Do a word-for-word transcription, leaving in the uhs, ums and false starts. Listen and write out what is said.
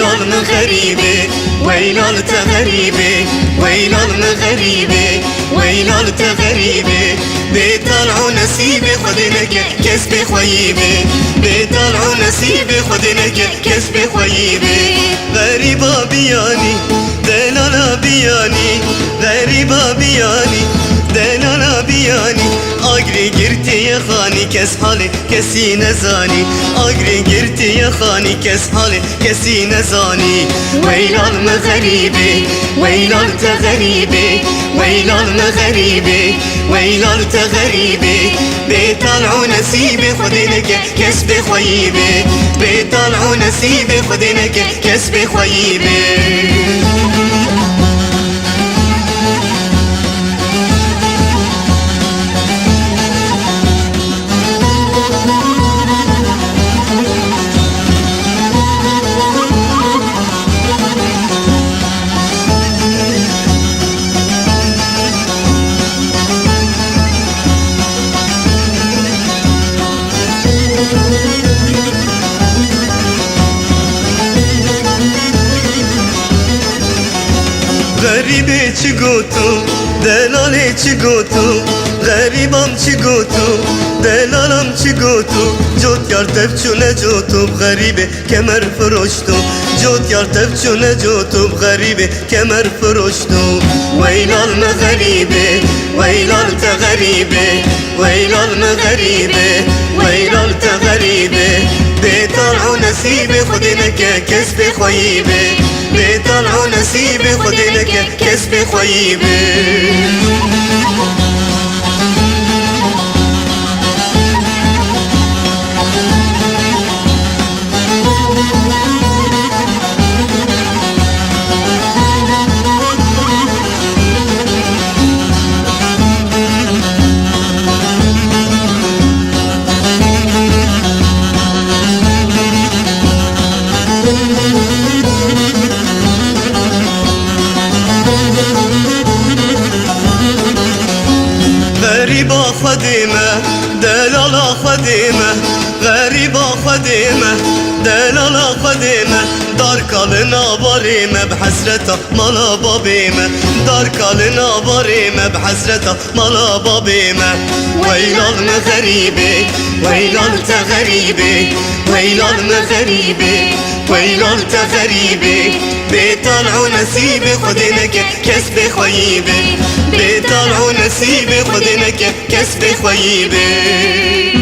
Lal min xerîbê, wey lal te xerîbê, wey lal min xerîbê, wey lal te xerîbê. Bê tal û nesîbê Xwedê neke kes bê xweyî bê. Bê tal û nesîbê Xwedê neke kes bê xweyî bê. Xerîba biyanî, delala biyanî, xerîba biyanî, delala biyanî. Agirê girtiye xanî kes halê kesî nezanî. Agirê girtiye xanî kes halê kesî nezanî. Wey lal min xerîbê, wey lal te xerîbê, wey lal min xerîbê, wey lal te xerîbê. Bê tal û nesîbê Xwedê neke kes bê xweyî bê. Bê tal û nesîbê Xwedê neke kes bê xweyî bê. Xerîbê çi got û delalê çi got û, xerîbam çi got û delalam çi got û, cotyar tev çûne cot û bi xerîbê kemer firoşt û, cotyar tev çûne cot û bi xerîbê kemer firoşt û. Wey lal min xerîbê, wey lal te xerîbê, wey lal min xerîbê, wey lal te xerîbê. Bê tal û nesîbê Xwedê neke kes bê xweyî bê. Bê tal û nesîbê Xwedê neke kes bê xweyî bê. Xerîba Xwedê me, delala Xwedê me, xerîba Xwedê me, delala Xwedê me. Dar kalin avarê me bi hesreta mala babê me. Dar kalin avarê me bi hesreta mala babê me. Wey lal min xerîbê, wey lal te xerîbê, wey lal min xerîbê, wey lal te xerîbê. Bê tal û nesîbê Xwedê neke kes bê xweyî bê. Bê tal û nesîbê Xwedê neke kes bê xweyî bê.